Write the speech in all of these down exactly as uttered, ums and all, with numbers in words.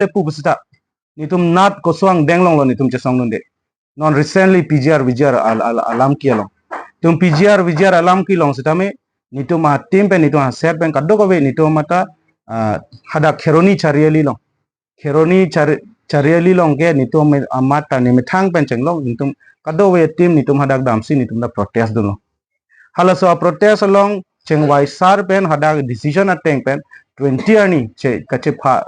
le pu pusita, nitum nat kosong deng longlo nitum chesong dunde. Non recently P G R V G R al, al, alam ki along. Tum P G R V G R alam ki along sitame, nitum a team pen, nitum a set pen kadokave nitum mata, ah, hadak Kheroni Chariali along. Kheroni Chari-, Chariali along ke nitum me-, amat ta nemethang pen chenglok, nitum kadokave team nitum hadak damsi nitum ta protest dunlo. Halaso a protest along chengvai sar pen hadak decision ateng pen twenty arni che kachepha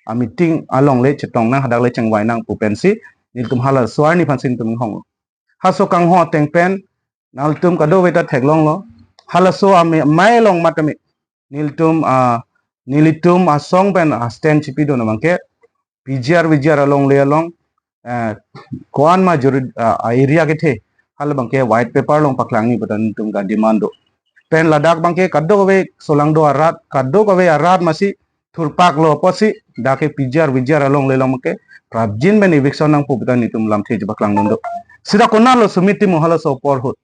a meeting along le chetong nang, hadak le chengvai nang pu pensi nelitum halaso arni aphansi nelitum hong. Halaso kanghon ateng pen nelitum kadokave ta theklonglo. Halaso ame-, amei along matame nelitum, ah, nelitum asong pen a stand chipi do abangke P G R V G R along le along, eh, ko-an ma juri, ah, a area kethe, hala abangke white paper along paklang nangji pu ta nelitum ka demand do. Pen ladak abangke kadokave solangdo arat, kadokave arat masi thurpak lo apotsi dak ke P G R V G R along le along abangke prapjin pen eviction nangpo pu ta nelitum lamthe chepaklang dun do. Sita konatlo Sumit Timung halaso apor ahut?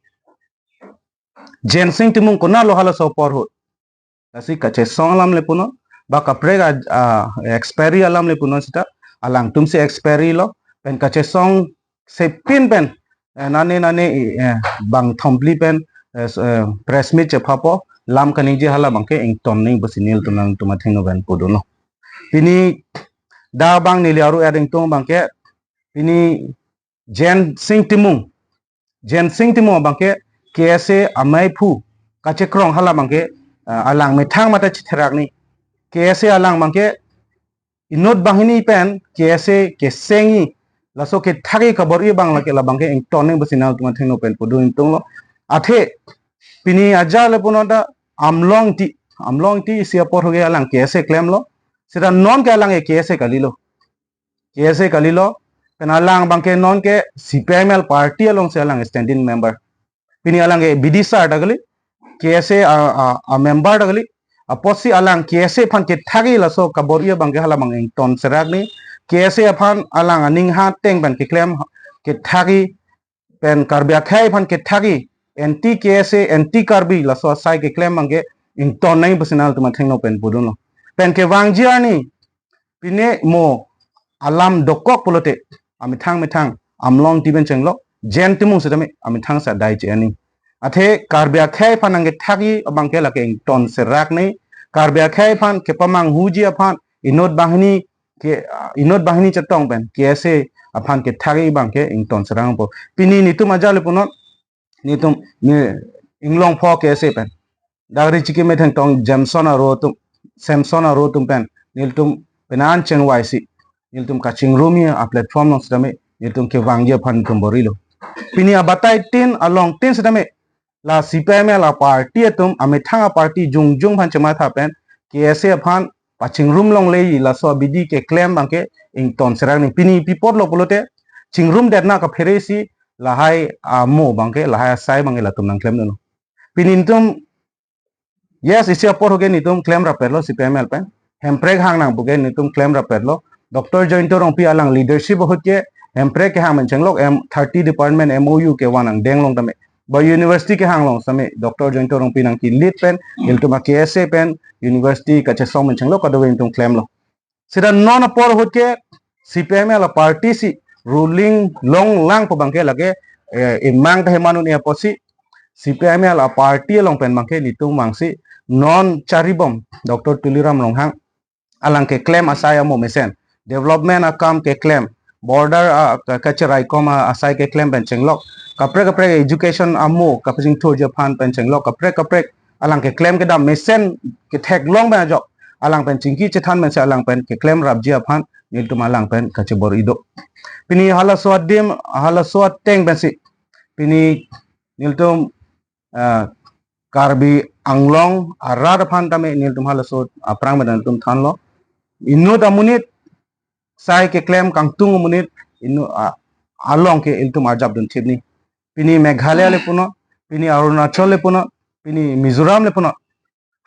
Jensing Timung konatlo halaso apor ahut? Lasi kachesong alam le punon, ba kaprek a, a, expiry alam le punon sita, alangtum si expiry lo, pen kachesong sepin pen, eh, nane nane, eh, bang thompli pen, eh, s-, eh, press meet chephapo, lam kaningje hala abangke ington nangji pusi nelitum nangtum athengno pen pudunlo. Pini dak abang neli aru aring tung abangke, pini Jensing Timung, Jensing Timung abangke K S A ameiphu kachekrong hala abangke, ah, alang methang mata chitherak ni. K S A alang abangke inut banghini pen K S A kesengji, laso kethakji kabor-i abang lake la abangke ington nangji pusi nangtum athengno pen pudun tunglo. Athe pini aja le punon ta Amlong Ingti, Amlong Ingti isi apor ahut ke alang K S A klemlo. Sita non ke alang ke K S A kalilo. K S A kalilo, pen alang abangke non ke C P I M L party alongsi alang standing member. Pini alang ke bidisar ta kali, K S A a, a, a member ta kali, apotsi alang K S A aphan kethakji laso kabor-i abangke hala abang ington serak ni, K S A aphan alang aning ha ateng pen keklem kethakji, pen Karbi akhei aphan kethakji, anti K S A, anti Karbi laso asai keklem abangke ington nangji pusi nangtum athengno pen pudunlo. Pen kevangji arni, pine mo alam dokok pulote, amethang methang, Amlong Ingti pen chenglok, Jen Timung sitame, amethang sa dai che ani. Athe Karbi akhei aphan nangkethakji abangke lake ington serak ni, Karbi akhei aphan kepamanghuji aphan, inut banghini ke, ah, inut banghini chetong pen, K S A aphan kethakji abangke ington serak po. Pini nelitum aja le punon, nelitum, ne, inglong pho K S A pen. Dak Richiki methang tong Jameson aro atum, Samson aro atum pen, nelitum penan chengvaisi, nelitum kachingrumji a platform along sitame, nelitum kevangji aphan nelitum bor-ilo. Pini abatai tin, along tin sitame, la C P I M L a party atum, amethang a party jongjong aphan chematha pen, K S A aphan pachingrum longleji laso abidi keklem abangke ington serak ni. Pini pi apotlo pulote, chingrum detna kaphere si lahai amo abangke, lahai asai abangke latum nangklemdunlo. Pini nelitum, yes, isi apor ahut ke nelitum klem rapetlo C P I M L pen. Hemprek hang nang pu ke nelitum klem rapetlo. Doctor Jayanta Rongpi alang leadership ahut ke Hemprek kehang pen chenglok M thirty department M O U kevan nangdeng long tame, ba university kehang long tame, Doctor Jayanta Rongpi nangki lead pen, nelitum a K S A pen university kachesong pen chenglok kadokave nelitum klemlo. Sita non apor ahut ke C P I M L a party si ruling longlang pu abangke lake, eh, imang ta hemanun e apotsi C P I M L a party along pen abangke nelitum vangsi non charibom Doctor Tuliram Ronghang alang keklem asai amo mesen, development akam keklem, border a, ka, kacheraikom a, asai keklem pen chenglok, kaprek kaprek education amo kapachingthurji aphan pen chenglok, kaprek kaprek alang keklem kedam mesen ketheklong pen ajok, alang pen chingki chethan pensi alang pen keklem rapji aphan nelitum alang pen kachebor-i do. Pini halaso adim, halaso ateng pensi, pini nelitum, ah, Karbi Anglong arat aphan tame nelitum halaso aphrang pen nelitum thanlo. Inut amonit sai keklem kangtung amonit inut, ah, along ke ilitum arjap dunthip ni. Pini Meghalaya le punon, pini Arunachal le punon, pini Mizoram le punon,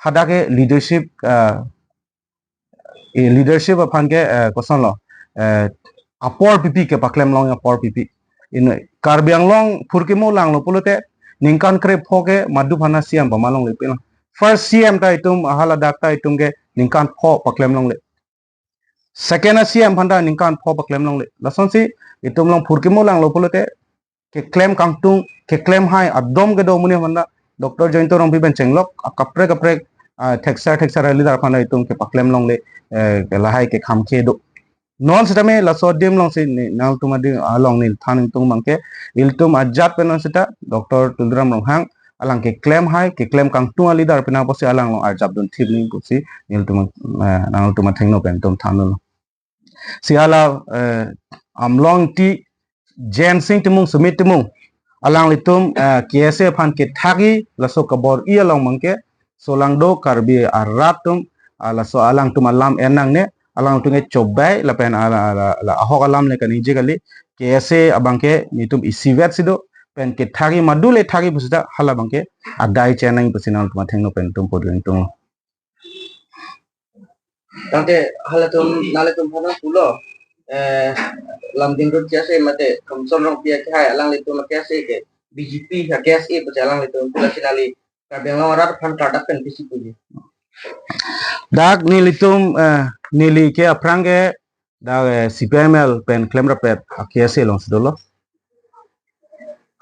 hadak ke leadership, ah, e leadership aphan ke, eh, kosonlo, eh, apor pipi kepaklemlong apor pipi. In Karbi Anglong phurkimo langlo pulote ningkan krepho ke madu phana C M pama longle pin. First C M ta itum, ah, haladak ta itum ke ningkan pho paklemlongle. Second a C M aphan ta ningkan pho paklem longle. Lasonsi itum along phurkimo langlo pulote keklem kangtung, keklem hai adom kedo amonit aphan ta Doctor Jayanta Rongpi pen chenglok akaprek kaprek, ah, thekser thekser a-leader aphan ta itum kepaklem longle, eh, lahai kekham kedo. Non sitame laso adim alongsi ne, nangtum adim along nelithan ingtung abangke ilitum ajat pen non sita Doctor Tuliram Ronghang alang keklem hai, keklem kangtung a-leader pina pusi alang along arjap dun thip nangji pusi nelitum, eh, nangtum athengno pen itum thandunlo. Si hala, eh, Amlong Ingti, Jensing Timung, Sumit Timung, alanglitum, eh, K S A aphan kethakji laso kabor-i along abangke solangdo Karbi arat atum, ah, laso alangtum alam en nangne, alangtum ke chobai lapen ala, ala, ala ahok alam le kaningje kali. K S A abangke nelitum isivet si do, pen kethakji madu le thakji pusita hala abangke adai chenang pusi nangtum athengno pen itum pudun ingtung. Tangte halatum nanglitum aphan pulo, eh, Lumding Road K S A mate Kamson Rongpi akehai alanglitum K S A ke B J P ha K S A pusi alanglitum pulo, si nangli Karbi Anglong arat aphan klardak pen pisi puji. Dak nelitum, eh, neli ke aphrang ke dak, eh, C P I M L pen klemrapet a K S A alongsi dolo.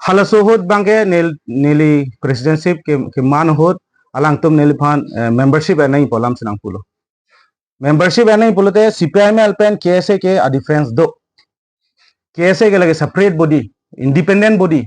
Halaso ahut abangke nel-, neli presidentship ke, keman ahut alangtum neliphan, eh, membership en nangji pu alam si nangpulo. Membership en nangji pulote C P I M L pen K S A ke a-difference do. K S A ke lake separate body, independent body.